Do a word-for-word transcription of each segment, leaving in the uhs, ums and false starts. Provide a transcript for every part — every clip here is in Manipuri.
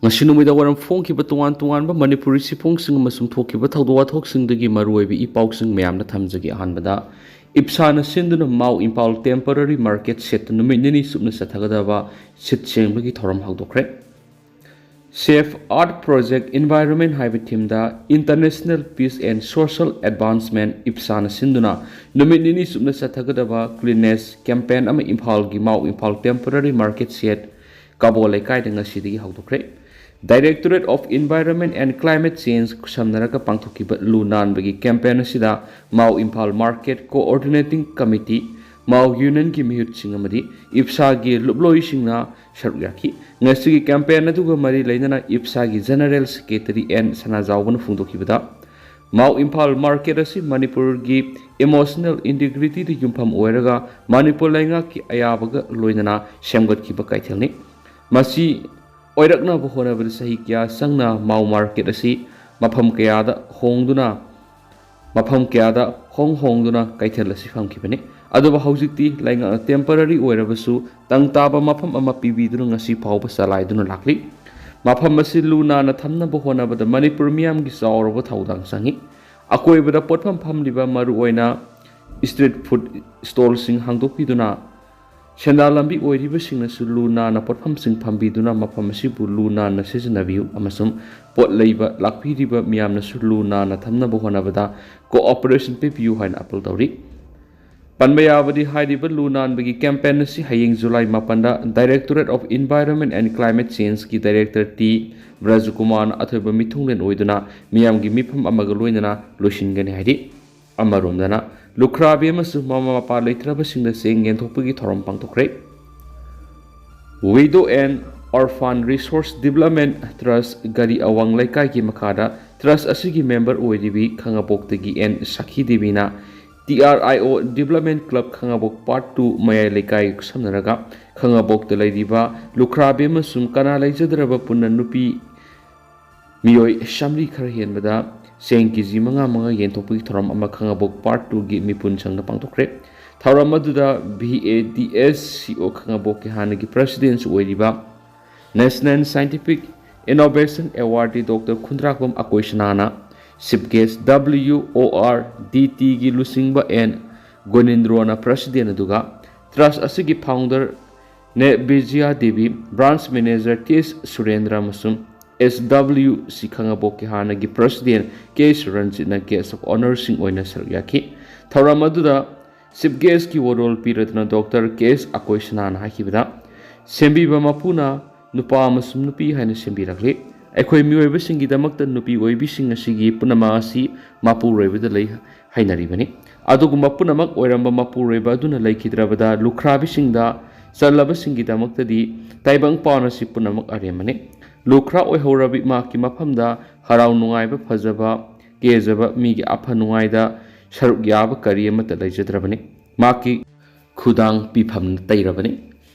ꯉꯁꯤ ꯅꯨꯃꯤꯗꯥꯡ ꯋꯥꯏꯔꯝ ꯐꯣꯡꯈꯤꯕ ꯇꯣꯉꯥꯟ ꯇꯣꯉꯥꯟꯕ ꯃꯅꯤꯄꯨꯔꯤ ꯆꯦꯐꯣꯡꯁꯤꯡ ꯑꯃꯁꯨꯡ ꯊꯣꯛꯈꯤꯕ ꯊꯧꯗꯣꯛ ꯋꯥꯊꯣꯛꯁꯤꯡꯗꯒꯤ ꯃꯔꯨꯑꯣꯏꯕ ꯏ ꯄꯥꯎꯁꯤꯡ ꯃꯌꯥꯝꯅ ꯊꯝꯖꯒꯦ꯫ ꯑꯍꯥꯟꯕꯗ, ꯏꯞꯁꯥꯅ ꯁꯤꯟꯗꯨꯅ ꯃꯥꯎ ꯏꯝꯐꯥꯜ temporary market shedꯇ ꯅꯨꯃꯤꯠ ꯅꯤꯅꯤ ꯆꯨꯞꯅ ꯆꯠꯊꯒꯗꯕ ꯁꯤꯠ ꯁꯦꯡꯕꯒꯤ ꯊꯧꯔꯝ ꯍꯧꯗꯣꯛꯈ꯭ꯔꯦ꯫ Save Earth Project Environment ꯍꯥꯏꯕ themeꯗ International Peace and Social Advancement, ꯏꯞꯁꯥꯅ ꯁꯤꯟꯗꯨꯅ ꯅꯨꯃꯤꯠ ꯅꯤꯅꯤ ꯆꯨꯞꯅ ꯆꯠꯊꯒꯗꯕ cleanliness campaign ꯑꯃ ꯏꯝꯐꯥꯜꯒꯤ ꯃꯥꯎ ꯏꯝꯐꯥꯜ temporary market shed ꯀꯕꯣ ꯂꯩꯀꯥꯏꯗ ꯉꯁꯤꯗꯒꯤ ꯍꯧꯗꯣꯛꯈ꯭ꯔꯦ꯫ Directorate of Environment and Climate Change ꯈꯨꯠꯁꯝꯅꯔꯒ ꯄꯥꯡꯊꯣꯛꯈꯤꯕ ꯂꯨ ꯅꯥꯟꯕꯒꯤ campaign ꯑꯁꯤꯗ ꯃꯥꯎ ꯏꯝꯐꯥꯜ market coordinating committee, ꯃꯥꯎ unionꯒꯤ ꯃꯤꯍꯨꯠꯁꯤꯡ ꯑꯃꯗꯤ ꯏꯞꯁꯥꯒꯤ ꯂꯨꯞꯂꯣꯏꯁꯤꯡꯅ ꯁꯔꯨꯛ ꯌꯥꯈꯤ꯫ ꯉꯁꯤꯒꯤ campaign ꯑꯗꯨꯒ ꯃꯔꯤ ꯂꯩꯅꯅ ꯏꯞꯁꯥꯒꯤ General Secretary ꯑꯦꯟ ꯁꯅꯥꯖꯥꯎꯕꯅ ꯐꯣꯡꯗꯣꯛꯈꯤꯕꯗ, ꯃꯥꯎ ꯏꯝꯐꯥꯜ market ꯑꯁꯤ ꯃꯅꯤꯄꯨꯔꯒꯤ emotional integrityꯗ ꯌꯨꯝꯐꯝ ꯑꯣꯏꯔꯒ ꯃꯅꯤꯄꯨꯔ ꯂꯩꯉꯥꯛꯀꯤ ꯑꯌꯥꯕꯒ ꯂꯣꯏꯅꯅ ꯁꯦꯝꯒꯠꯈꯤꯕ ꯀꯩꯊꯦꯜꯅꯤ꯫ ꯃꯁꯤ ꯑꯣꯏꯔꯛꯅꯕ ꯍꯣꯠꯅꯕꯗ ꯆꯍꯤ ꯀꯌꯥ ꯆꯪꯅ ꯃꯥꯎ market ꯑꯁꯤ ꯃꯐꯝ ꯀꯌꯥꯗ ꯍꯣꯡꯗꯨꯅ, ꯃꯐꯝ ꯀꯌꯥꯗ ꯍꯣꯡ ꯍꯣꯡꯗꯨꯅ ꯀꯩꯊꯦꯜ ꯑꯁꯤ ꯐꯝꯈꯤꯕꯅꯤ꯫ ꯑꯗꯨꯕꯨ ꯍꯧꯖꯤꯛꯇꯤ ꯂꯩꯉꯥꯛꯅ temporary ꯑꯣꯏꯔꯕꯁꯨ ꯇꯪ ꯇꯥꯕ ꯃꯐꯝ ꯑꯃ ꯄꯤꯕꯤꯗꯨꯅ ꯉꯁꯤ ꯐꯥꯎꯕ ꯆꯂꯥꯏꯗꯨꯅ ꯂꯥꯛꯂꯤ꯫ ꯃꯐꯝ ꯑꯁꯤ ꯂꯨ ꯅꯥꯟꯅ ꯊꯝꯅꯕ ꯍꯣꯠꯅꯕꯗ ꯃꯅꯤꯄꯨꯔ ꯃꯤꯌꯥꯝꯒꯤ ꯆꯥꯎꯔꯕ ꯊꯧꯗꯥꯡ ꯆꯪꯏ꯫ ꯑꯀꯣꯏꯕꯗ ꯄꯣꯠꯐꯝ ꯐꯝꯂꯤꯕ, ꯃꯔꯨꯑꯣꯏꯅ street food stallꯁꯤꯡ ꯍꯥꯡꯗꯣꯛꯄꯤꯗꯨꯅ ꯁꯦꯟꯗꯥꯟ ꯂꯝꯕꯤ ꯑꯣꯏꯔꯤꯕꯁꯤꯡꯅꯁꯨ ꯂꯨ ꯅꯥꯟꯅ ꯄꯣꯠꯐꯝꯁꯤꯡ ꯐꯝꯕꯤꯗꯨꯅ ꯃꯐꯝ ꯑꯁꯤꯕꯨ ꯂꯨ ꯅꯥꯟꯅ ꯁꯤꯖꯤꯟꯅꯕꯤꯌꯨ ꯑꯃꯁꯨꯡ ꯄꯣꯠ ꯂꯩꯕ ꯂꯥꯛꯄꯤꯔꯤꯕ ꯃꯤꯌꯥꯝꯅꯁꯨ ꯂꯨ ꯅꯥꯟꯅ ꯊꯝꯅꯕ ꯍꯣꯠꯅꯕꯗ cooperation ꯄꯤꯕꯤꯌꯨ ꯍꯥꯏꯅ appeal ꯇꯧꯔꯤ꯫ ꯄꯟꯕ ꯌꯥꯕꯗꯤ, ꯍꯥꯏꯔꯤꯕ ꯂꯨ ꯅꯥꯟꯕꯒꯤ campaign ꯑꯁꯤ ꯍꯌꯦꯡ July ꯃꯥꯄꯟꯗ Directorate of Environment and Climate Changeꯀꯤ Director ꯇꯤ ꯕ꯭ꯔꯖꯀꯨꯃꯥꯔꯅ ꯑꯊꯣꯏꯕ ꯃꯤꯊꯨꯡꯂꯦꯟ ꯑꯣꯏꯗꯨꯅ ꯃꯤꯌꯥꯝꯒꯤ ꯃꯤꯐꯝ ꯑꯃꯒ ꯂꯣꯏꯅꯅ ꯂꯣꯏꯁꯤꯟꯒꯅꯤ ꯍꯥꯏꯔꯤ꯫ ꯑꯃꯔꯣꯝꯗꯅ, ꯂꯨꯈ꯭ꯔꯥꯕꯤ ꯑꯃꯁꯨꯡ ꯃꯃꯥ ꯃꯄꯥ ꯂꯩꯇ꯭ꯔꯕꯁꯤꯡꯗ ꯆꯦꯡ ꯌꯦꯟꯊꯣꯛꯄꯒꯤ ꯊꯧꯔꯝ ꯄꯥꯡꯊꯣꯛꯈ꯭ꯔꯦ꯫ Widow and Orphan Resource Development Trust ꯒꯥꯔꯤ ꯑꯋꯥꯡ ꯂꯩꯀꯥꯏꯒꯤ ꯃꯈꯥꯗ trust ꯑꯁꯤꯒꯤ member ꯑꯣꯏꯔꯤꯕꯤ ꯈꯥꯉꯕꯣꯛꯇꯒꯤ ꯑꯦꯟ ꯁꯥꯈꯤ ꯗꯦꯕꯤꯅ T R I O Development Club Khangabok Part two ꯃꯌꯥꯏ ꯂꯩꯀꯥꯏꯒ ꯈꯨꯠꯁꯝꯅꯔꯒ ꯈꯥꯉꯕꯣꯛꯇ ꯂꯩꯔꯤꯕ ꯂꯨꯈ꯭ꯔꯥꯕꯤ ꯑꯃꯁꯨꯡ ꯀꯅꯥ ꯂꯩꯖꯗ꯭ꯔꯕ ꯄꯨꯟꯅ ꯅꯨꯄꯤ ꯃꯤꯑꯣꯏ ꯆꯥꯃꯔꯤ ꯈꯔ ꯍꯦꯟꯕꯗ ꯆꯦꯡ ꯀꯦ ꯖꯤ ꯃꯉꯥ ꯃꯉꯥ ꯌꯦꯟꯊꯣꯛꯄꯒꯤ ꯊꯧꯔꯝ ꯑꯃ ꯈꯥꯉꯕꯣꯛ Part twoꯒꯤ ꯃꯤꯄꯨꯟ ꯁꯪꯗ ꯄꯥꯡꯊꯣꯛꯈ꯭ꯔꯦ꯫ ꯊꯧꯔꯝ ꯑꯗꯨꯗ V A D S C ꯑꯣ ꯈꯥꯉꯕꯣꯛꯀꯤ ꯍꯥꯟꯅꯒꯤ presidentꯁꯨ ꯑꯣꯏꯔꯤꯕ National Scientific Innovation Awardee Doctor ꯈꯨꯟꯗ꯭ꯔꯥꯛꯄꯝ ꯑꯀꯣꯏꯁꯅꯥꯅ chief guest, W O R D T ꯒꯤ ꯂꯨꯆꯤꯡꯕ N ꯒꯣꯅꯤꯟꯗ꯭ꯔꯣꯅ president, ꯑꯗꯨꯒ trust ꯑꯁꯤꯒꯤ founder ꯅꯦ Bijaya Devi, branch manager T S ꯁꯨꯔꯦꯟꯗ꯭ꯔ ꯑꯃꯁꯨꯡ S W C ꯈꯥꯉꯕꯣꯛꯀꯤ ꯍꯥꯟꯅꯒꯤ president K ꯁꯨꯔꯟꯖꯤꯠꯅ guest of honourꯁꯤꯡ ꯑꯣꯏꯅ ꯁꯔꯨꯛ ꯌꯥꯈꯤ꯫ ꯊꯧꯔꯝ ꯑꯗꯨꯗ chief guestꯀꯤ ꯋꯥꯔꯣꯜ ꯄꯤꯔꯗꯨꯅ Doctor K S ꯑꯀꯣꯏꯁꯅꯥꯅ ꯍꯥꯏꯈꯤꯕꯗ, ꯁꯦꯝꯕꯤꯕ ꯃꯄꯨꯅ ꯅꯨꯄꯥ ꯑꯃꯁꯨꯡ ꯅꯨꯄꯤ ꯍꯥꯏꯅ ꯁꯦꯝꯕꯤꯔꯛꯂꯤ꯫ ꯑꯩꯈꯣꯏ ꯃꯤꯑꯣꯏꯕꯁꯤꯡꯒꯤꯗꯃꯛꯇ ꯅꯨꯄꯤ ꯑꯣꯏꯕꯤꯁꯤꯡ ꯑꯁꯤꯒꯤ ꯄꯨꯝꯅꯃꯛ ꯑꯁꯤ ꯃꯄꯨꯔꯣꯏꯕꯗ ꯂꯩ ꯍꯥꯏꯅꯔꯤꯕꯅꯤ꯫ ꯑꯗꯨꯒꯨꯝꯕ ꯄꯨꯝꯅꯃꯛ ꯑꯣꯏꯔꯝꯕ ꯃꯄꯨꯔꯣꯏꯕ ꯑꯗꯨꯅ ꯂꯩꯈꯤꯗ꯭ꯔꯕꯗ ꯂꯨꯈ꯭ꯔꯥꯕꯤꯁꯤꯡꯗ ꯆꯜꯂꯕꯁꯤꯡꯒꯤꯗꯃꯛꯇꯗꯤ ꯇꯥꯏꯕꯪ ꯄꯥꯟ ꯑꯁꯤ ꯄꯨꯝꯅꯃꯛ ꯑꯔꯦꯝꯕꯅꯤ꯫ ꯂꯨꯈ꯭ꯔꯥ ꯑꯣꯏꯍꯧꯔꯕꯤ ꯃꯍꯥꯛꯀꯤ ꯃꯐꯝꯗ ꯍꯔꯥꯎ ꯅꯨꯡꯉꯥꯏꯕ, ꯐꯖꯕ, ꯀꯦꯖꯕ, ꯃꯤꯒꯤ ꯑꯐ ꯅꯨꯡꯉꯥꯏꯗ ꯁꯔꯨꯛ ꯌꯥꯕ ꯀꯔꯤ ꯑꯃꯠꯇ ꯂꯩꯖꯗ꯭ꯔꯕꯅꯤ꯫ ꯃꯍꯥꯛꯀꯤ ꯈꯨꯗꯥꯡ ꯄꯤꯐꯝꯅ ꯇꯩꯔꯕꯅꯤ꯫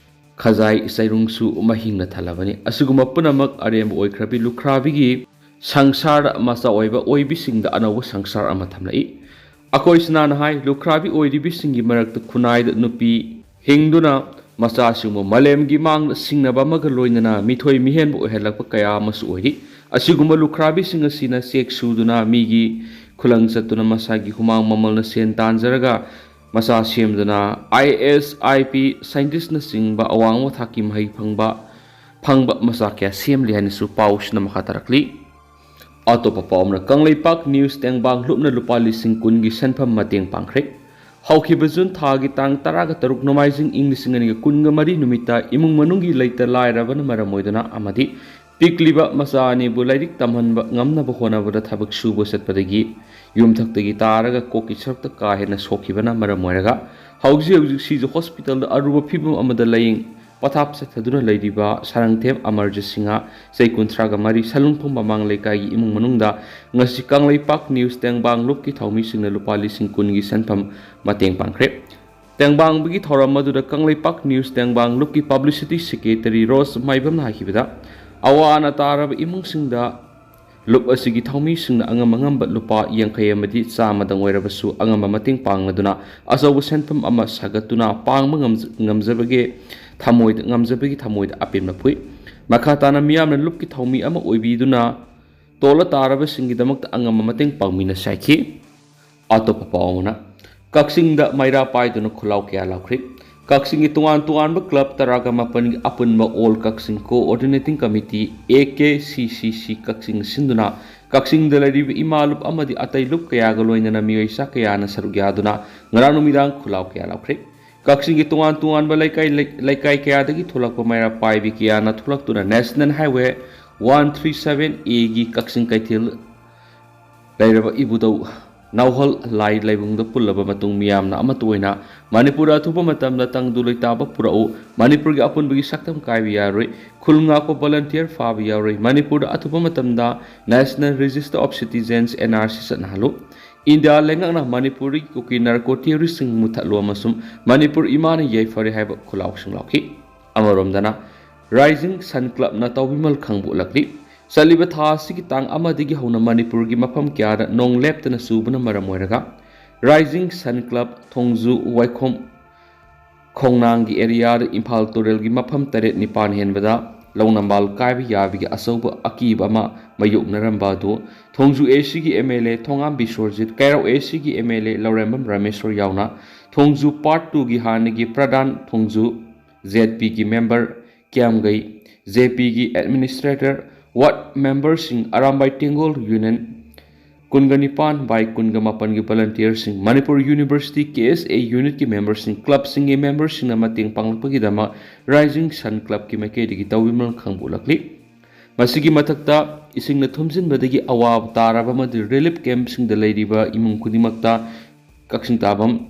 ꯈꯖꯥꯏ ꯆꯩꯔꯨꯡꯁꯨ ꯃꯍꯤꯡꯅ ꯊꯜꯂꯕꯅꯤ꯫ ꯑꯁꯤꯒꯨꯝꯕ ꯄꯨꯝꯅꯃꯛ ꯑꯔꯦꯝꯕ ꯑꯣꯏꯈ꯭ꯔꯕꯤ ꯂꯨꯈ꯭ꯔꯥꯕꯤꯒꯤ ꯁꯪꯁꯥꯔꯗ ꯃꯆꯥ ꯑꯣꯏꯕ ꯑꯣꯏꯕꯤꯁꯤꯡꯗ ꯑꯅꯧꯕ ꯁꯪꯁꯥꯔ ꯑꯃ ꯊꯝꯂꯛꯏ꯫ ꯑꯀꯣꯏꯁꯅꯥꯅ ꯍꯥꯏ, ꯂꯨꯈ꯭ꯔꯥꯕꯤ ꯑꯣꯏꯔꯤꯕꯤꯁꯤꯡꯒꯤ ꯃꯔꯛꯇ ꯈꯨꯟꯅꯥꯏꯗ ꯅꯨꯄꯤ ꯍꯤꯡꯗꯨꯅ ꯃꯆꯥꯁꯤꯡꯕꯨ ꯃꯥꯂꯦꯝꯒꯤ ꯃꯥꯡꯗ ꯁꯤꯡꯅꯕ ꯑꯃꯒ ꯂꯣꯏꯅꯅ ꯃꯤꯊꯣꯏ ꯃꯤꯍꯦꯟꯕ ꯑꯣꯏꯍꯜꯂꯛꯄ ꯀꯌꯥ ꯑꯃꯁꯨ ꯑꯣꯏꯔꯤ꯫ ꯑꯁꯤꯒꯨꯝꯕ ꯂꯨꯈ꯭ꯔꯥꯕꯤꯁꯤꯡ ꯑꯁꯤꯅ ꯆꯦꯛ ꯁꯨꯗꯨꯅ, ꯃꯤꯒꯤ ꯈꯨꯂꯪ ꯆꯠꯇꯨꯅ, ꯃꯁꯥꯒꯤ ꯍꯨꯃꯥꯡ ꯃꯃꯜꯅ ꯁꯦꯟ ꯇꯥꯟꯖꯔꯒ ꯃꯆꯥ ꯁꯦꯝꯗꯨꯅ I A S, I P S, scientistꯅꯆꯤꯡꯕ ꯑꯋꯥꯡꯕ ꯊꯥꯛꯀꯤ ꯃꯍꯩ ꯐꯪꯕ, ꯐꯪꯕ ꯃꯆꯥ ꯀꯌꯥ ꯁꯦꯝꯂꯤ ꯍꯥꯏꯅꯁꯨ ꯄꯥꯎꯁꯤꯅ ꯃꯈꯥ ꯇꯥꯔꯛꯂꯤ꯫ ꯑꯇꯣꯞꯄ ꯄꯥꯎ ꯑꯃꯅ, ꯀꯪꯂꯩꯄꯥꯛ ꯅ꯭ꯌꯨꯁ ꯇꯦꯡꯕꯥꯡ ꯂꯨꯞꯅ ꯂꯨꯄꯥ ꯂꯤꯁꯤꯡ ꯀꯨꯟꯒꯤ ꯁꯦꯟꯐꯝ ꯃꯇꯦꯡ ꯄꯥꯡꯈ꯭ꯔꯦ꯫ ꯍꯧꯈꯤꯕ ꯖꯨꯟ ꯊꯥꯒꯤ ꯇꯥꯡ ꯇꯔꯥꯒ ꯇꯔꯨꯛ ꯅꯣꯡꯃꯥꯏꯖꯤꯡ ꯏꯪ ꯂꯤꯁꯤꯡ ꯑꯅꯤꯒ ꯀꯨꯟꯒ ꯃꯔꯤ ꯅꯨꯃꯤꯠꯇ ꯏꯃꯨꯡ ꯃꯅꯨꯡꯒꯤ ꯂꯩꯇ ꯂꯥꯏꯔꯕꯅ ꯃꯔꯝ ꯑꯣꯏꯗꯨꯅ ꯑꯃꯗꯤ ꯄꯤꯛꯂꯤꯕ ꯃꯆꯥ ꯑꯅꯤꯕꯨ ꯂꯥꯏꯔꯤꯛ ꯇꯝꯍꯟꯕ ꯉꯝꯅꯕ ꯍꯣꯠꯅꯕꯗ ꯊꯕꯛ ꯁꯨꯕ ꯆꯠꯄꯗꯒꯤ ꯌꯨꯝꯊꯛꯇꯒꯤ ꯇꯥꯔꯒ ꯀꯣꯛꯀꯤ ꯁꯔꯨꯛꯇ ꯀꯥ ꯍꯦꯟꯅ ꯁꯣꯛꯈꯤꯕꯅ ꯃꯔꯝ ꯑꯣꯏꯔꯒ ꯍꯧꯖꯤꯛ ꯍꯧꯖꯤꯛ ꯁꯤꯖ ꯍꯣꯁꯄꯤꯇꯥꯜꯗ ꯑꯔꯨꯕ ꯐꯤꯕꯝ ꯑꯃꯗ ꯂꯥꯌꯦꯡ ꯄꯊꯥꯞ ꯆꯠꯊꯗꯨꯅ ꯂꯩꯔꯤꯕ ꯁꯥꯔꯪꯊꯦꯝ ꯑꯃꯔꯖꯤꯠ ꯁꯤꯡꯍ, ꯆꯍꯤ ꯀꯨꯟꯊ꯭ꯔꯥꯒ ꯃꯔꯤ, ꯁꯂꯨꯡꯐꯝ ꯃꯃꯥꯡ ꯂꯩꯀꯥꯏꯒꯤ ꯏꯃꯨꯡ ꯃꯅꯨꯡꯗ ꯉꯁꯤ ꯀꯪꯂꯩꯄꯥꯛ ꯅ꯭ꯌꯨꯁ ꯇꯦꯡꯕꯥꯡ ꯂꯨꯞꯀꯤ ꯊꯧꯃꯤꯁꯤꯡꯅ ꯂꯨꯄꯥ ꯂꯤꯁꯤꯡ ꯀꯨꯟꯒꯤ ꯁꯦꯟꯐꯝ ꯃꯇꯦꯡ ꯄꯥꯡꯈ꯭ꯔꯦ꯫ ꯇꯦꯡꯕꯥꯡꯕꯒꯤ ꯊꯧꯔꯝ ꯑꯗꯨꯗ ꯀꯪꯂꯩꯄꯥꯛ ꯅ꯭ꯌꯨꯁ ꯇꯦꯡꯕꯥꯡ ꯂꯨꯞꯀꯤ publicity secretary ꯔꯣꯁ ꯃꯥꯏꯕꯝꯅ ꯍꯥꯏꯈꯤꯕꯗ, ꯑꯋꯥ ꯑꯅꯥ ꯇꯥꯔꯕ ꯏꯃꯨꯡꯁꯤꯡꯗ ꯂꯨꯞ ꯑꯁꯤꯒꯤ ꯊꯧꯃꯤꯁꯤꯡꯅ ꯑꯉꯝ ꯑꯉꯝꯕ ꯂꯨꯄꯥ ꯌꯥꯡꯈꯩ ꯑꯃꯗꯤ ꯆꯥꯝꯃꯗꯪ ꯑꯣꯏꯔꯕꯁꯨ ꯑꯉꯝꯕ ꯃꯇꯦꯡ ꯄꯥꯡꯂꯗꯨꯅ ꯑꯆꯧꯕ ꯁꯦꯟꯐꯝ ꯑꯃ ꯁꯥꯒꯠꯇꯨꯅ ꯄꯥꯡꯕ ꯉꯝꯖ-, ꯉꯝꯖꯕꯒꯤ ꯊꯃꯣꯏꯗ, ꯉꯝꯖꯕꯒꯤ ꯊꯃꯣꯏꯗ ꯑꯄꯦꯟꯕ ꯐꯣꯡꯏ꯫ ꯃꯈꯥ ꯇꯥꯅ ꯃꯤꯌꯥꯝꯅ ꯂꯨꯞꯀꯤ ꯊꯧꯃꯤ ꯑꯃ ꯑꯣꯏꯕꯤꯗꯨꯅ ꯇꯣꯜꯂ ꯇꯥꯔꯕꯁꯤꯡꯒꯤꯗꯃꯛꯇ ꯑꯉꯝꯕ ꯃꯇꯦꯡ ꯄꯥꯡꯃꯤꯟꯅꯁꯤ ꯍꯥꯏꯈꯤ꯫ ꯑꯇꯣꯞꯄ ꯄꯥꯎ ꯑꯃꯅ, ꯀꯛꯆꯤꯡꯗ ꯃꯩꯔꯥ ꯄꯥꯏꯗꯨꯅ ꯈꯨꯜꯂꯥꯎ ꯀꯌꯥ ꯂꯥꯎꯈ꯭ꯔꯤ꯫ ꯀꯛꯆꯤꯡꯒꯤ ꯇꯣꯉꯥꯟ ꯇꯣꯉꯥꯟꯕ ꯀ꯭ꯂꯕ ꯇꯔꯥꯒ ꯃꯥꯄꯟꯒꯤ ꯑꯄꯨꯟꯕ All Kaching Coordinating Committee, A K C C C, ꯀꯛꯆꯤꯡ ꯁꯤꯟꯗꯨꯅ ꯀꯛꯆꯤꯡꯗ ꯂꯩꯔꯤꯕ ꯏꯃꯥ ꯂꯨꯞ ꯑꯃꯗꯤ ꯑꯇꯩ ꯂꯨꯞ ꯀꯌꯥꯒ ꯂꯣꯏꯅꯅ ꯃꯤꯑꯣꯏ ꯆꯥ ꯀꯌꯥꯅ ꯁꯔꯨꯛ ꯌꯥꯗꯨꯅ ꯉꯔꯥꯡ ꯅꯨꯃꯤꯗꯥꯡ ꯈꯨꯜꯂꯥꯎ ꯀꯌꯥ ꯂꯥꯎꯈ꯭ꯔꯤ꯫ ꯀꯛꯆꯤꯡꯒꯤ ꯇꯣꯉꯥꯟ ꯇꯣꯉꯥꯟꯕ ꯂꯩꯀꯥꯏ, ꯂꯩ-, ꯂꯩꯀꯥꯏ ꯀꯌꯥꯗꯒꯤ ꯊꯣꯛꯂꯛꯄ ꯃꯩꯔꯥ ꯄꯥꯏꯕꯤ ꯀꯌꯥꯅ ꯊꯣꯛꯂꯛꯇꯨꯅ National Highway one three seven A ꯒꯤ ꯀꯛꯆꯤꯡ ꯀꯩꯊꯦꯜ ꯂꯩꯔꯕ ꯏꯕꯨꯙꯧ ꯅꯥꯎꯍꯜ ꯂꯥꯏ ꯂꯥꯏꯕꯨꯡꯗ ꯄꯨꯜꯂꯕ ꯃꯇꯨꯡ, ꯃꯤꯌꯥꯝꯅ ꯑꯃꯠꯇ ꯑꯣꯏꯅ "ꯃꯅꯤꯄꯨꯔꯗ ꯑꯊꯨꯕ ꯃꯇꯝꯗ ꯇꯪꯗꯨ ꯂꯩꯇꯥꯕ ꯄꯨꯔꯛꯎ, ꯃꯅꯤꯄꯨꯔꯒꯤ ꯑꯄꯨꯟꯕꯒꯤ ꯁꯛꯇꯝ ꯀꯥꯏꯕ ꯌꯥꯔꯣꯏ, ꯈꯨꯜ ꯉꯥꯛꯄ ꯚꯣꯂꯟꯇꯤꯌꯔ ꯐꯥꯕ ꯌꯥꯔꯣꯏ, ꯃꯅꯤꯄꯨꯔꯗ ꯑꯊꯨꯕ ꯃꯇꯝꯗ National Register of Citizens, N R C, ꯆꯠꯅꯍꯜꯂꯨ, ꯏꯟꯗꯤꯌꯥ ꯂꯩꯉꯥꯛꯅ ꯃꯅꯤꯄꯨꯔꯗꯒꯤ ꯀꯨꯀꯤ ꯅꯥꯔꯀꯣ ꯇꯦꯔꯣꯔꯤꯁꯁꯤꯡ ꯃꯨꯊꯠꯂꯨ ꯑꯃꯁꯨꯡ ꯃꯅꯤꯄꯨꯔ ꯏꯃꯥꯅ ꯌꯥꯏꯐꯔꯦ" ꯍꯥꯏꯕ ꯈꯨꯜꯂꯥꯎꯁꯤꯡ ꯂꯥꯎꯈꯤ꯫ ꯑꯃꯔꯣꯝꯗꯅ, Rising Sun Clubꯅ ꯇꯧꯕꯤꯃꯜ ꯈꯪꯕ ꯎꯠꯂꯛꯂꯤ꯫ ꯆꯠꯂꯤꯕ ꯊꯥ ꯑꯁꯤꯒꯤ ꯇꯥꯡ ꯑꯃꯗꯒꯤ ꯍꯧꯅ ꯃꯅꯤꯄꯨꯔꯒꯤ ꯃꯐꯝ ꯀꯌꯥꯗ ꯅꯣꯡ ꯂꯦꯞꯇꯅ ꯆꯨꯕꯅ ꯃꯔꯝ ꯑꯣꯏꯔꯒ, Rising Sun Club ꯊꯣꯡꯖꯨ ꯋꯥꯏꯈꯣꯝ ꯈꯣꯡꯅꯥꯡꯒꯤ ꯑꯦꯔꯤꯌꯥꯗ ꯏꯝꯐꯥꯜ ꯇꯨꯔꯦꯜꯒꯤ ꯃꯐꯝ ꯇꯔꯦꯠ ꯅꯤꯄꯥꯟ ꯍꯦꯟꯕꯗ ꯂꯧꯅꯝꯕꯥꯜ ꯀꯥꯏꯕ ꯌꯥꯕꯒꯤ ꯑꯆꯧꯕ ꯑꯀꯤꯕ ꯑꯃ ꯃꯥꯌꯣꯛꯅꯔꯝꯕ ꯑꯗꯨ ꯊꯣꯡꯖꯨ A Cꯒꯤ M L A Thongam ꯕꯤꯁ꯭ꯋꯔꯖꯤꯠ, ꯀꯩꯔꯥꯎ A Cꯒꯤ M L A ꯂꯧꯔꯦꯝꯕꯝ ꯔꯥꯃꯦꯁ꯭ꯋꯔ ꯌꯥꯎꯅ ꯊꯣꯡꯖꯨ Part Twoꯒꯤ ꯍꯥꯟꯅꯒꯤ ꯄ꯭ꯔꯙꯥꯟ ꯊꯣꯡꯖꯨ Z Pꯒꯤ ꯃꯦꯝꯕꯔ ꯀ꯭ꯌꯥꯝꯒꯩ, J Pꯒꯤ ꯑꯦꯗꯃꯤꯅꯤꯁꯇ꯭ꯔꯦꯇꯔ, ꯋꯥꯔꯗ ꯃꯦꯝꯕꯔꯁꯤꯡ, ꯑꯔꯥꯝꯕꯥꯏ ꯇꯦꯡꯒꯣꯜ ꯌꯨꯅꯤꯌꯟ ꯀꯨꯟꯒ ꯅꯤꯄꯥꯟ by ꯀꯨꯟꯒ ꯃꯥꯄꯟꯒꯤ ꯚꯣꯂꯟꯇꯤꯌꯔꯁꯤꯡ, Manipur university K S A ꯌꯨꯅꯤꯠꯀꯤ ꯃꯦꯝꯕꯔꯁꯤꯡ, ꯀ꯭ꯂꯕꯁꯤꯡꯒꯤ ꯃꯦꯝꯕꯔꯁꯤꯡꯅ ꯃꯇꯦꯡ ꯄꯥꯡꯂꯛꯄꯒꯤꯗꯃꯛ Rising Sun Clubꯀꯤ ꯃꯥꯏꯀꯩꯗꯒꯤ ꯇꯧꯕꯤꯃꯜ ꯈꯪꯕ ꯎꯠꯂꯛꯂꯤ꯫ ꯃꯁꯤꯒꯤ ꯃꯊꯛꯇ, ꯏꯁꯤꯡꯅ ꯊꯨꯝꯖꯤꯟꯕꯗꯒꯤ ꯑꯋꯥꯕ ꯇꯥꯔꯕ ꯑꯃꯗꯤ ꯔꯤꯂꯤꯐ ꯀꯦꯝꯞꯁꯤꯡꯗ ꯂꯩꯔꯤꯕ ꯏꯃꯨꯡ ꯈꯨꯗꯤꯡꯃꯛꯇ ꯀꯛꯆꯤꯡ ꯇꯥꯕꯝ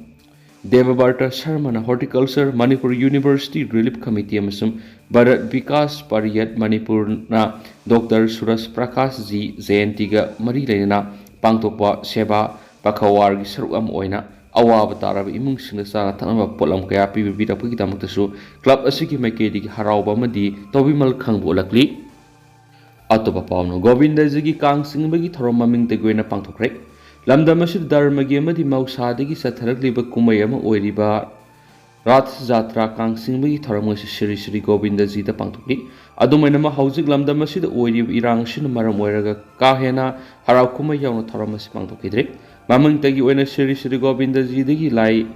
ꯗꯦꯕꯕ꯭ꯔꯇ ꯁꯔꯃꯅ Horticulture, Manipur university relief committee ꯑꯃꯁꯨꯡ ꯚꯥꯔꯠ ꯕꯤꯀꯥꯁ ꯄꯥꯔꯤꯌꯠ ꯃꯅꯤꯄꯨꯔꯅ ꯗꯣꯛꯇꯔ ꯁꯨꯔꯖ ꯄ꯭ꯔꯀꯥꯁ ꯖꯤ ꯖꯌꯟꯇꯤꯒ ꯃꯔꯤ ꯂꯩꯅꯅ ꯄꯥꯡꯊꯣꯛꯄ ꯁꯦꯕꯥ ꯄꯈꯋꯥꯔꯒꯤ ꯁꯔꯨꯛ ꯑꯃ ꯑꯣꯏꯅ ꯑꯋꯥꯕ ꯇꯥꯔꯕ ꯏꯃꯨꯡꯁꯤꯡꯗ ꯆꯥꯅ ꯊꯛꯅꯕ ꯄꯣꯠꯂꯝ ꯀꯌꯥ ꯄꯤꯕꯤꯔꯛꯄꯒꯤꯗꯃꯛꯇꯁꯨ ꯀ꯭ꯂꯕ ꯑꯁꯤꯒꯤ ꯃꯥꯏꯀꯩꯗꯒꯤ ꯍꯔꯥꯎꯕ ꯑꯃꯗꯤ ꯇꯧꯕꯤꯃꯜ ꯈꯪꯕ ꯎꯠꯂꯛꯂꯤ꯫ ꯑꯇꯣꯞꯄ ꯄꯥꯎꯅ, ꯒꯣꯕꯤꯟꯗꯖꯤꯒꯤ ꯀꯥꯡ ꯆꯤꯡꯕꯒꯤ ꯊꯧꯔꯝ ꯃꯃꯤꯡꯇꯒꯤ ꯑꯣꯏꯅ ꯄꯥꯡꯊꯣꯛꯈ꯭ꯔꯦ꯫ ꯂꯝꯗꯝ ꯑꯁꯤꯗ ꯙꯔꯃꯒꯤ ꯑꯃꯗꯤ ꯃꯍꯧꯁꯥꯗꯒꯤ ꯆꯠꯊꯔꯛꯂꯤꯕ ꯀꯨꯝꯍꯩ ꯑꯃ ꯑꯣꯏꯔꯤꯕ ꯔꯥꯊ ꯖꯥꯇ꯭ꯔꯥ ꯀꯥꯡ ꯆꯤꯡꯕꯒꯤ ꯊꯧꯔꯝ ꯑꯁꯤ ꯁ꯭ꯔꯤ ꯁ꯭ꯔꯤ ꯒꯣꯕꯤꯟꯗꯖꯤꯗ ꯄꯥꯡꯊꯣꯛꯂꯤ꯫ ꯑꯗꯨꯝ ꯑꯣꯏꯅꯃꯛ, ꯍꯧꯖꯤꯛ ꯂꯝꯗꯝ ꯑꯁꯤꯗ ꯑꯣꯏꯔꯤꯕ ꯏꯔꯥꯡ ꯑꯁꯤꯅ ꯃꯔꯝ ꯑꯣꯏꯔꯒ ꯀꯥ ꯍꯦꯟꯅ ꯍꯔꯥꯎ ꯀꯨꯝꯍꯩ ꯌꯥꯎꯅ ꯊꯧꯔꯝ ꯑꯁꯤ ꯄꯥꯡꯊꯣꯛꯈꯤꯗ꯭ꯔꯤ꯫ ꯃꯃꯤꯡꯇꯒꯤ ꯑꯣꯏꯅ ꯁ꯭ꯔꯤ ꯁ꯭ꯔꯤ ꯒꯣꯕꯤꯟꯗꯖꯤꯗꯒꯤ ꯂꯥꯏ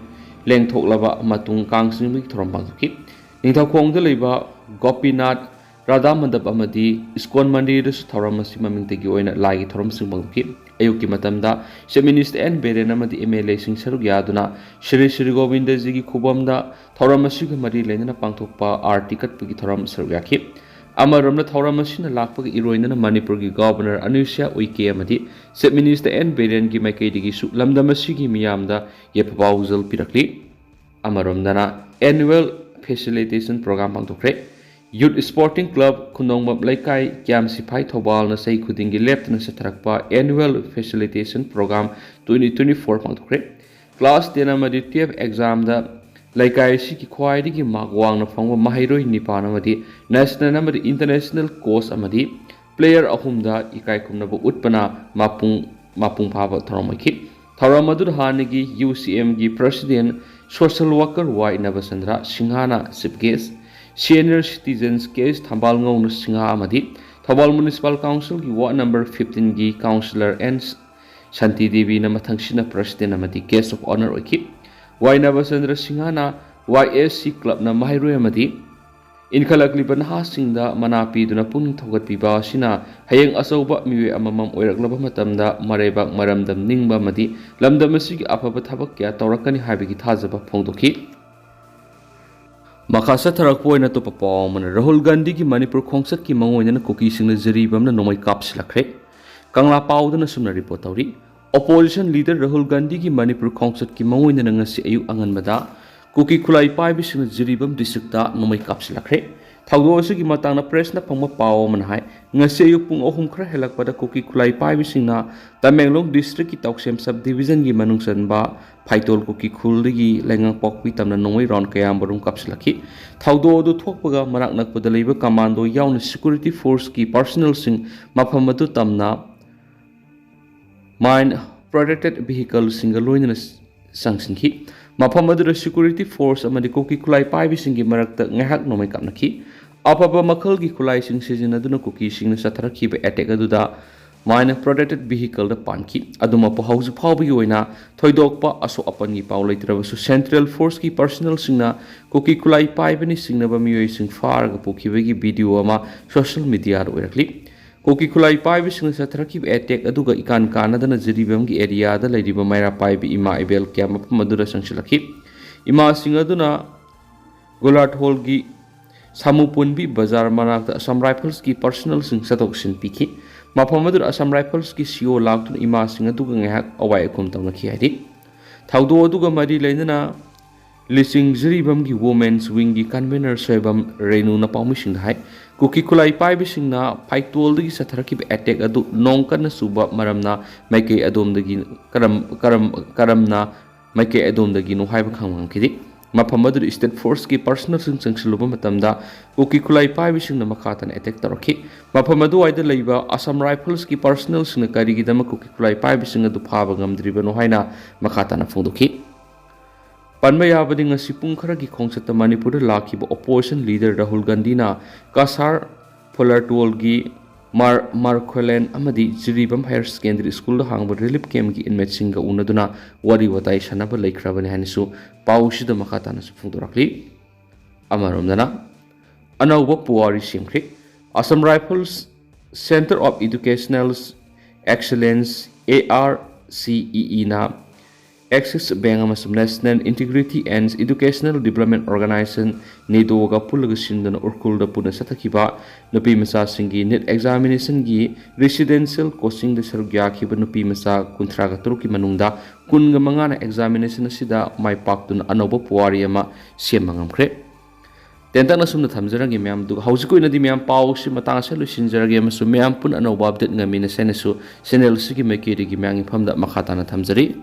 ꯂꯦꯡꯊꯣꯛꯂꯕ ꯃꯇꯨꯡ ꯀꯥꯡ ꯆꯤꯡꯕꯒꯤ ꯊꯧꯔꯝ ꯄꯥꯡꯊꯣꯛꯈꯤ꯫ ꯅꯤꯡꯊꯧꯈꯣꯡꯗ ꯂꯩꯕ ꯒꯣꯄꯤꯅꯥꯊ ꯔꯥꯙꯥ ꯃꯟꯗꯞ ꯑꯃꯗꯤ ꯏꯁꯀꯣꯟ ꯃꯟꯗꯤꯔꯗꯁꯨ ꯊꯧꯔꯝ ꯑꯁꯤ ꯃꯃꯤꯡꯇꯒꯤ ꯑꯣꯏꯅ ꯂꯥꯏꯒꯤ ꯊꯧꯔꯝꯁꯤꯡ ꯄꯥꯡꯊꯣꯛꯈꯤ꯫ ꯑꯌꯨꯛꯀꯤ ꯃꯇꯝꯗ Chief Minister ꯑꯦꯟ ꯕꯤꯔꯦꯟ ꯑꯃꯗꯤ M L A ꯁꯤꯡ ꯁꯔꯨꯛ ꯌꯥꯗꯨꯅ ꯁ꯭ꯔꯤ ꯁ꯭ꯔꯤ ꯒꯣꯕꯤꯟꯗꯖꯤꯒꯤ ꯈꯨꯕꯝꯗ ꯊꯧꯔꯝ ꯑꯁꯤꯒ ꯃꯔꯤ ꯂꯩꯅꯅ ꯄꯥꯡꯊꯣꯛꯄ ꯑꯥꯔꯇꯤ ꯀꯠꯄꯒꯤ ꯊꯧꯔꯝ ꯁꯔꯨꯛ ꯌꯥꯈꯤ꯫ ꯑꯃꯔꯣꯝꯗ, ꯊꯧꯔꯝ ꯑꯁꯤꯅ ꯂꯥꯛꯄꯒ ꯏꯔꯣꯏꯅꯅ ꯃꯅꯤꯄꯨꯔꯒꯤ Governor ꯑꯅꯨꯁ꯭ꯌꯥ ꯎꯏꯀꯦ ꯑꯃꯗꯤ Chief Minister ꯑꯦꯟ ꯕꯤꯔꯦꯟꯒꯤ ꯃꯥꯏꯀꯩꯗꯒꯤꯁꯨ ꯂꯝꯗꯝ ꯑꯁꯤꯒꯤ ꯃꯤꯌꯥꯝꯗ ꯌꯥꯏꯐ ꯄꯥꯎꯖꯦꯜ ꯄꯤꯔꯛꯂꯤ꯫ ꯑꯃꯔꯣꯝꯗꯅ, Annual Facilitation Program ꯄꯥꯡꯊꯣꯛꯈ꯭ꯔꯦ꯫ Youth Sporting Club ꯈꯨꯟꯗꯣꯡꯕꯝ ꯂꯩꯀꯥꯏ, ꯀ꯭ꯌꯥꯝ ꯁꯤꯐꯥꯏ ꯊꯧꯕꯥꯜꯅ ꯆꯍꯤ ꯈꯨꯗꯤꯡꯒꯤ ꯂꯦꯞꯇꯅ ꯆꯠꯊꯔꯛꯄ Annual Facilitation Program twenty twenty-four ꯄꯥꯡꯊꯣꯛꯈ꯭ꯔꯦ꯫ Class ten ꯑꯃꯗꯤ twelve examꯗ ꯂꯩꯀꯥꯏ ꯑꯁꯤꯒꯤ ꯈ꯭ꯋꯥꯏꯗꯒꯤ ꯃꯥꯔꯛ ꯋꯥꯡꯅ ꯐꯪꯕ ꯃꯍꯩꯔꯣꯏ ꯅꯤꯄꯥꯟ ꯑꯃꯗꯤ national ꯑꯃꯗꯤ international coach ꯑꯃꯗꯤ player ꯑꯍꯨꯝꯗ ꯏꯀꯥꯏ ꯈꯨꯝꯅꯕ ꯎꯠꯄꯅ ꯃꯄꯨꯡ, ꯃꯄꯨꯡ ꯐꯥꯕ ꯊꯧꯔꯝ ꯑꯣꯏꯈꯤ꯫ ꯊꯧꯔꯝ ꯑꯗꯨꯗ ꯍꯥꯟꯅꯒꯤ UCMꯒꯤ President Social Worker ꯋꯥꯏ ꯅꯕꯆꯟꯗ꯭ꯔ ꯁꯤꯡꯍꯅ Chief Guest, Senior Citizens K ꯑꯦꯁ ꯊꯝꯕꯥꯜꯉꯧꯅ ꯁꯤꯡꯍ ꯑꯃꯗꯤ ꯊꯧꯕꯥꯜ Municipal Councilꯒꯤ Ward number fifteenꯒꯤ Councillor ꯑꯦꯟ ꯁꯥꯟꯇꯤ ꯗꯦꯕꯤꯅ ꯃꯊꯪꯁꯤꯠꯅ President ꯑꯃꯗꯤ Guest of Honour ꯑꯣꯏꯈꯤ꯫ ꯋꯥꯏ ꯅꯕꯆꯟꯗ꯭ꯔ ꯁꯤꯡꯍꯅ YSC Clubꯅ ꯃꯍꯩꯔꯣꯏ ꯑꯃꯗꯤ ꯏꯟꯈꯠꯂꯛꯂꯤꯕ ꯅꯍꯥꯁꯤꯡꯗ ꯃꯅꯥ ꯄꯤꯗꯨꯅ ꯄꯨꯛꯅꯤꯡ ꯊꯧꯒꯠꯄꯤꯕ ꯑꯁꯤꯅ ꯍꯌꯦꯡ ꯑꯆꯧꯕ ꯃꯤꯑꯣꯏ ꯑꯃꯃꯝ ꯑꯣꯏꯔꯛꯂꯕ ꯃꯇꯝꯗ ꯃꯔꯩꯕꯥꯛ ꯃꯔꯝꯗꯝ ꯅꯤꯡꯕ ꯑꯃꯗꯤ ꯂꯝꯗꯝ ꯑꯁꯤꯒꯤ ꯑꯐꯕ ꯊꯕꯛ ꯀꯌꯥ ꯇꯧꯔꯛꯀꯅꯤ ꯍꯥꯏꯕꯒꯤ ꯊꯥꯖꯕ ꯐꯣꯡꯗꯣꯛꯈꯤ꯫ ꯃꯈꯥ ꯆꯠꯊꯔꯛꯄ ꯑꯣꯏꯅ ꯑꯇꯣꯞꯄ ꯄꯥꯎ ꯑꯃꯅ, ꯔꯥꯍꯨꯜ ꯒꯥꯟꯙꯤꯒꯤ ꯃꯅꯤꯄꯨꯔ ꯈꯣꯡꯆꯠꯀꯤ ꯃꯥꯡꯑꯣꯏꯅꯅ ꯀꯨꯀꯤꯁꯤꯡꯅ ꯖꯤꯔꯤꯕꯥꯝꯅ ꯅꯣꯡꯃꯩ ꯀꯥꯞꯁꯤꯜꯂꯛꯈ꯭ꯔꯦ꯫ ꯀꯪꯂꯥ ꯄꯥꯎꯗꯅ ꯑꯁꯨꯝꯅ report ꯇꯧꯔꯤ꯫ Opposition leader ꯔꯥꯍꯨꯜ ꯒꯥꯟꯙꯤꯒꯤ ꯃꯅꯤꯄꯨꯔ ꯈꯣꯡꯆꯠꯀꯤ ꯃꯥꯡꯑꯣꯏꯅꯅ ꯉꯁꯤ ꯑꯌꯨꯛ ꯑꯉꯟꯕꯗ ꯀꯨꯀꯤ ꯈꯨꯠꯂꯥꯏ ꯄꯥꯏꯕꯁꯤꯡꯅ ꯖꯤꯔꯤꯕꯥꯝ districtꯇ ꯅꯣꯡꯃꯩ ꯀꯥꯞꯁꯤꯜꯂꯛꯈ꯭ꯔꯦ꯫ ꯊꯧꯗꯣꯛ ꯑꯁꯤꯒꯤ ꯃꯇꯥꯡꯗ pressꯅ ꯐꯪꯕ ꯄꯥꯎ ꯑꯃꯅ ꯍꯥꯏ, ꯉꯁꯤ ꯑꯌꯨꯛ ꯄꯨꯡ ꯑꯍꯨꯝ ꯈꯔ ꯍꯦꯜꯂꯛꯄꯗ ꯀꯨꯀꯤ ꯈꯨꯠꯂꯥꯏ ꯄꯥꯏꯕꯁꯤꯡꯅ ꯇꯃꯦꯡꯂꯣꯡ districtꯀꯤ ꯇꯧꯁꯦꯝ sub divisionꯒꯤ ꯃꯅꯨꯡ ꯆꯟꯕ ꯐꯥꯏꯇꯣꯜ ꯀꯨꯀꯤ ꯈꯨꯜꯗꯒꯤ ꯂꯩꯉꯥꯡꯄꯣꯛꯄꯤ ꯇꯝꯅ ꯅꯣꯡꯃꯩ round ꯀꯌꯥꯃꯔꯨꯝ ꯀꯥꯞꯁꯤꯜꯂꯛꯈꯤ꯫ ꯊꯧꯗꯣꯛ ꯑꯗꯨ ꯊꯣꯛꯄꯒ ꯃꯅꯥꯛ ꯅꯛꯄꯗ ꯂꯩꯕ commando ꯌꯥꯎꯅ security forceꯀꯤ personnelꯁꯤꯡ ꯃꯐꯝ ꯑꯗꯨ ꯇꯝꯅ mine protected vehicleꯁꯤꯡꯒ ꯂꯣꯏꯅꯅ ꯆꯪꯁꯤꯟꯈꯤ꯫ ꯃꯐꯝ ꯑꯗꯨꯗ security force ꯑꯃꯗꯤ ꯀꯨꯀꯤ ꯈꯨꯠꯂꯥꯏ ꯄꯥꯏꯕꯁꯤꯡꯒꯤ ꯃꯔꯛꯇ ꯉꯥꯏꯍꯥꯛ ꯅꯣꯡꯃꯩ ꯀꯥꯞꯅꯈꯤ꯫ ꯑꯐꯕ ꯃꯈꯜꯒꯤ ꯈꯨꯠꯂꯥꯏꯁꯤꯡ ꯁꯤꯖꯤꯟꯅꯗꯨꯅ ꯀꯨꯀꯤꯁꯤꯡꯅ ꯆꯠꯊꯔꯛꯈꯤꯕ attack ꯑꯗꯨꯗ mine protected vehicle ꯗ ꯄꯥꯟꯈꯤ꯫ ꯑꯗꯨꯃꯛꯄꯨ ꯍꯧꯖꯤꯛ ꯐꯥꯎꯕꯒꯤ ꯑꯣꯏꯅ ꯊꯣꯏꯗꯣꯛꯄ ꯑꯁꯣꯛ ꯑꯄꯟꯒꯤ ꯄꯥꯎ ꯂꯩꯇ꯭ꯔꯕꯁꯨ, central force ꯀꯤ personnel ꯁꯤꯡꯅ ꯀꯨꯀꯤ ꯈꯨꯠꯂꯥꯏ ꯄꯥꯏꯕꯅꯤ ꯆꯤꯡꯅꯕ ꯃꯤꯑꯣꯏꯁꯤꯡ ꯐꯥꯔꯒ ꯄꯨꯈꯤꯕꯒꯤ video ꯑꯃ social media ꯗ ꯎꯔꯛꯂꯤ꯫ ꯀꯨꯀꯤ ꯈꯨꯠꯂꯥꯏ ꯄꯥꯏꯕꯁꯤꯡꯅ ꯆꯠꯊꯔꯛꯈꯤꯕ attack ꯑꯗꯨꯒ ꯏꯀꯥꯟ ꯀꯥꯟꯅꯗꯅ ꯖꯤꯔꯤꯕꯥꯝꯒꯤ area ꯗ ꯂꯩꯔꯤꯕ ꯃꯩꯔꯥ ꯄꯥꯏꯕꯤ ꯏꯃꯥ ꯏꯕꯦꯜ ꯀꯌꯥ ꯃꯐꯝ ꯑꯗꯨꯗ ꯆꯪꯁꯤꯜꯂꯛꯈꯤ꯫ ꯏꯃꯥꯁꯤꯡ ꯑꯗꯨꯅ ꯒꯣꯂꯥꯊꯣꯜꯒꯤ ꯁꯥꯃꯨꯄꯨꯟꯕꯤ ꯕꯖꯥꯔ ꯃꯅꯥꯛꯇ Assam Rifles ꯀꯤ personnel ꯁꯤꯡ ꯆꯠꯊꯣꯛ ꯆꯠꯁꯤꯟ ꯄꯤꯈꯤ꯫ ꯃꯐꯝ ꯑꯗꯨꯗ Assam Rifles ꯀꯤ C O ꯂꯥꯛꯇꯨꯅ ꯏꯃꯥꯁꯤꯡ ꯑꯗꯨꯒ ꯉꯥꯏꯍꯥꯛ ꯑꯋꯥꯏ ꯑꯈꯨꯝ ꯇꯧꯅꯈꯤ ꯍꯥꯏꯔꯤ꯫ ꯊꯧꯗꯣꯛ ꯑꯗꯨꯒ ꯃꯔꯤ ꯂꯩꯅꯅ ꯂꯤꯁꯤꯡ ꯖꯤꯔꯤꯕꯥꯝꯒꯤ Women's Wing ꯒꯤ convener ꯁꯣꯏꯕꯝ ꯔꯦꯅꯨꯅ ꯄꯥꯎꯃꯤꯁꯤꯡꯗ ꯍꯥꯏ, ꯀꯨꯀꯤ ꯈꯨꯠꯂꯥꯏ ꯄꯥꯏꯕꯁꯤꯡꯅ ꯐꯥꯏꯇꯣꯜꯗꯒꯤ ꯆꯠꯊꯔꯛꯈꯤꯕ attack ꯑꯗꯨ ꯅꯣꯡ ꯀꯟꯅ ꯆꯨꯕ ꯃꯔꯝꯅ ꯃꯥꯏꯀꯩ ꯑꯗꯣꯝꯗꯒꯤ ꯀꯔꯝ-, ꯀꯔꯝ-, ꯀꯔꯝꯅ ꯃꯥꯏꯀꯩ ꯑꯗꯣꯝꯗꯒꯤꯅꯣ ꯍꯥꯏꯕ ꯈꯪꯕ ꯉꯝꯈꯤꯗꯦ꯫ ꯃꯐꯝ ꯑꯗꯨꯗ state force ꯀꯤ personnel ꯁꯤꯡ ꯆꯪꯁꯤꯜꯂꯨꯕ ꯃꯇꯝꯗ ꯀꯨꯀꯤ ꯈꯨꯠꯂꯥꯏ ꯄꯥꯏꯕꯁꯤꯡꯅ ꯃꯈꯥ ꯇꯥꯅ attack ꯇꯧꯔꯛꯈꯤ꯫ ꯃꯐꯝ ꯑꯗꯨꯋꯥꯏꯗ ꯂꯩꯕ Assam Rifles ꯀꯤ personnel ꯁꯤꯡꯅ ꯀꯔꯤꯒꯤꯗꯃꯛ ꯀꯨꯀꯤ ꯈꯨꯠꯂꯥꯏ ꯄꯥꯏꯕꯁꯤꯡ ꯑꯗꯨ ꯐꯥꯕ ꯉꯝꯗ꯭ꯔꯤꯕꯅꯣ ꯍꯥꯏꯅ ꯃꯈꯥ ꯇꯥꯅ ꯐꯣꯡꯗꯣꯛꯈꯤ꯫ ꯄꯟꯕ ꯌꯥꯕꯗꯤ, ꯉꯁꯤ ꯄꯨꯡ ꯈꯔꯒꯤ ꯈꯣꯡꯆꯠꯇ ꯃꯅꯤꯄꯨꯔꯗ ꯂꯥꯛꯈꯤꯕ opposition leader ꯔꯥꯍꯨꯜ ꯒꯥꯟꯙꯤꯅ ꯀꯁꯥꯔ ꯐꯣꯂꯔꯇꯣꯜꯒꯤ ꯃꯥꯔ-, ꯃꯥꯔꯈꯣꯂꯦꯟ ꯑꯃꯗꯤ ꯖꯤꯔꯤꯕꯥꯝ Higher Secondary School ꯗ ꯍꯥꯡꯕ relief camp ꯀꯤ inmate ꯁꯤꯡꯒ ꯎꯅꯗꯨꯅ ꯋꯥꯔꯤ ꯋꯥꯇꯥꯏ ꯁꯥꯟꯅꯕ ꯂꯩꯈ꯭ꯔꯕꯅꯤ ꯍꯥꯏꯅꯁꯨ ꯄꯥꯎꯁꯤꯗ ꯃꯈꯥ ꯇꯥꯅꯁꯨ ꯐꯣꯡꯗꯣꯔꯛꯂꯤ꯫ ꯑꯃꯔꯣꯝꯗꯅ, ꯑꯅꯧꯕ ꯄꯨꯋꯥꯔꯤ ꯁꯦꯝꯈ꯭ꯔꯦ꯫ Assam Rifles Centre of Educational Excellence, A R C E E ꯅ Axis Bank ꯑꯃꯁꯨꯡ National Integrity and Educational Development Organization, NEDO ꯒ ꯄꯨꯜꯂꯒ ꯁꯤꯟꯗꯨꯅ ꯎꯔꯈꯨꯜꯗ ꯄꯨꯟꯅ ꯆꯠꯊꯈꯤꯕ ꯅꯨꯄꯤ ꯃꯆꯥꯁꯤꯡꯒꯤ NEET examination ꯒꯤ residential coaching ꯗ ꯁꯔꯨꯛ ꯌꯥꯈꯤꯕ ꯅꯨꯄꯤ ꯃꯆꯥ ꯀꯨꯟꯊ꯭ꯔꯥꯒ ꯇꯔꯨꯛꯀꯤ ꯃꯅꯨꯡꯗ ꯀꯨꯟꯒ ꯃꯉꯥꯅ examination ꯑꯁꯤꯗ ꯃꯥꯏ ꯄꯥꯛꯇꯨꯅ ꯑꯅꯧꯕ ꯄꯨꯋꯥꯔꯤ ꯑꯃ ꯁꯦꯝꯕ ꯉꯝꯈ꯭ꯔꯦ꯫ ꯇꯦꯟꯇꯛꯅ ꯁꯨꯝꯅ ꯊꯝꯖꯔꯒꯦ ꯃꯌꯥꯝ, ꯑꯗꯨꯒ ꯍꯧꯖꯤꯛꯀꯤ ꯑꯣꯏꯅꯗꯤ ꯃꯌꯥꯝ ꯄꯥꯎꯁꯤ ꯃꯇꯥꯡ ꯑꯁꯤꯗ ꯂꯣꯏꯁꯤꯟꯖꯔꯒꯦ, ꯑꯃꯁꯨꯡ ꯃꯌꯥꯝ ꯄꯨꯟꯅ ꯑꯅꯧꯕ update ꯉꯝꯃꯤꯅ ꯁꯦꯅꯁꯨ channel ꯑꯁꯤꯒꯤ ꯃꯥꯏꯀꯩꯗꯒꯤ ꯃꯌꯥꯝꯒꯤ ꯃꯐꯝꯗ ꯃꯈꯥ ꯇꯥꯅ ꯊꯝꯖꯔꯤ꯫